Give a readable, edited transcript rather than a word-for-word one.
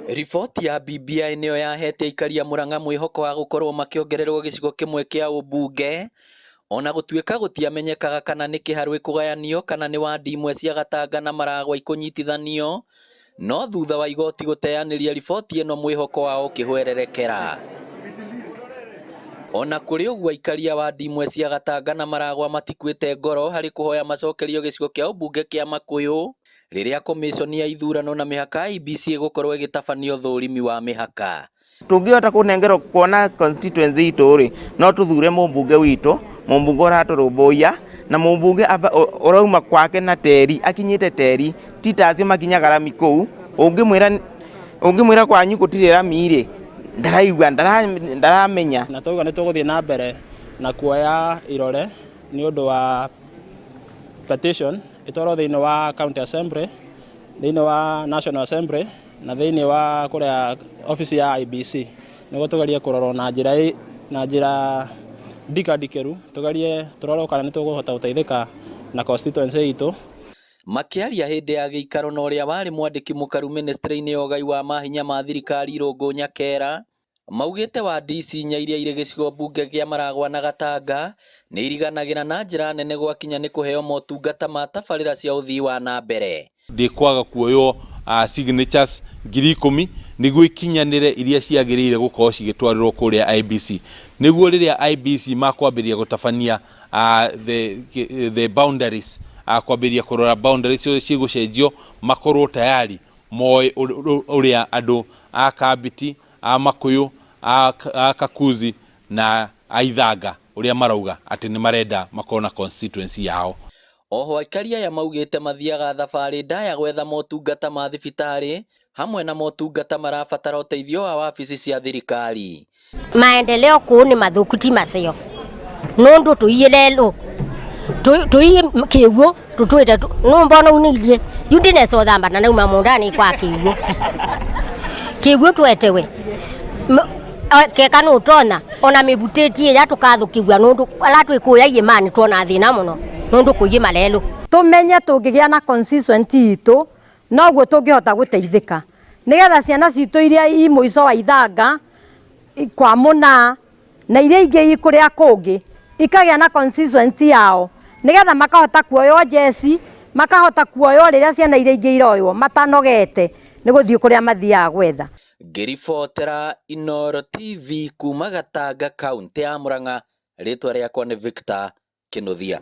Riboti ya BBI nĩyo yahete aikari a Murang'a mwĩhoko wa gũkorwo makĩongererwo gĩcigo kĩmwe kĩa ũmbunge ona gũtuĩka gũtiamenyekaga kana nĩ kĩharũ ĩkũgayanio kana nĩ wandi imwe cia Gatanga na Maragwa ikũnyitithanio, no thutha wa igoti gũteanĩria riboti ĩno mwĩhoko wao ũkĩhwererekera. Ona kũrĩ ũguo aikari a wandi imwe cia Gatanga na Maragwa matikuĩte ngoro harĩ kũhoya macokerio gĩcigo kĩa ũmbunge kĩa Makuyu rĩrĩa komiconi ya ithurano na mĩhaka IEBC ĩgũkorwo ĩgĩtabania ũthũrimi wa mĩhaka. Tũngĩhota kũnengerwo kuona constituency itũ rĩ, no tũthure mũmbunge witũ, mũmbunge ũratũrũmbũiya na mũmbunge ũrauma kwake na teri, akinyĩte teri, ti ta acio makinyaga rami kũu, ũngĩmwĩra ũngĩmwĩra kwanyu gũtirĩ rami rĩ, ndaraigua, ndaramenya. Na twauga nĩ tũgũthiĩ na mbere na kuoya irore nĩ ũndũ wa petition ĩtwarwo thĩinĩ wa county assembly, thĩinĩ wa national assembly na thĩinĩ wa kũrĩa obici ya IEBC nĩguo tũgerie kũrorwo na njĩra na njĩra ndikandikĩru, tũgerie tũrore kana nĩ tũkũhota gũteithĩka na constituency itũ. Makĩaria hĩndĩ ya gĩikaro na ũrĩa warĩ mwandĩki mũkaru ministry-inĩ ya ũgai wa mahinya ma thirikari Irũngũ Nyakera, maugĩte wandi ici inya iria irĩ gĩcigo mbunge kĩa Maragwa na Gatanga nĩ iriganagĩra na njĩra nene gwakinya nĩ kũheo motungata ma tabarĩra cia ũthii wa na mbere. Ndĩkwaga kuoywo signatures 10,000 nĩguo ikinyanĩre iria ciagĩrĩire gũkorwo cigĩtwarĩrwo kũrĩa IEBC, nĩguo rĩrĩa IEBC makwambĩrĩria gũtabania the boundaries, kwambĩrĩria kũrora boundaries ũrĩa cigũcenjio, makorwo tayari moĩ ũrĩa andũ a Kambiti, a Makuyu, a Kakuzi na a Ithanga ũrĩa marauga atĩ nĩ marenda makorwo na constituency yao. Oho aikari aya maugĩte mathiaga thabarĩ ndaya gwetha motungata ma thibitarĩ hamwe na motungata marabatara ũteithio wa wabici cia thirikari. Maendeleo kuu ni mathuku ti macio nundu tuiye lelu tuiye kiugo tutwite numbona unilie yu ndinesa uthamba na nauma mundani kwa kiugo kiugo twetewe keka nutonya ona mibutitie ya tukathukiwa nundu ala twi kuya iimani tuona thina muno nundu kuiye malelu. Tumenye tungigia na constituency itu noguo tungihota guteithika nigetha ciana citu iria i muico wa Ithanga kwa muna na iria ingĩ i kuria kungi ikagia na constituency yao nigetha makahota kuoywo jeci, makahota kuoywo riria ciana iria ingĩ iroywo matanogete ni guthii kuria mathiaga gwetha. Ngĩribotera Inooro TV kuma Gatanga kaunti ya Murang'a, rĩtwa rĩakwa nĩ Victor Kinuthia.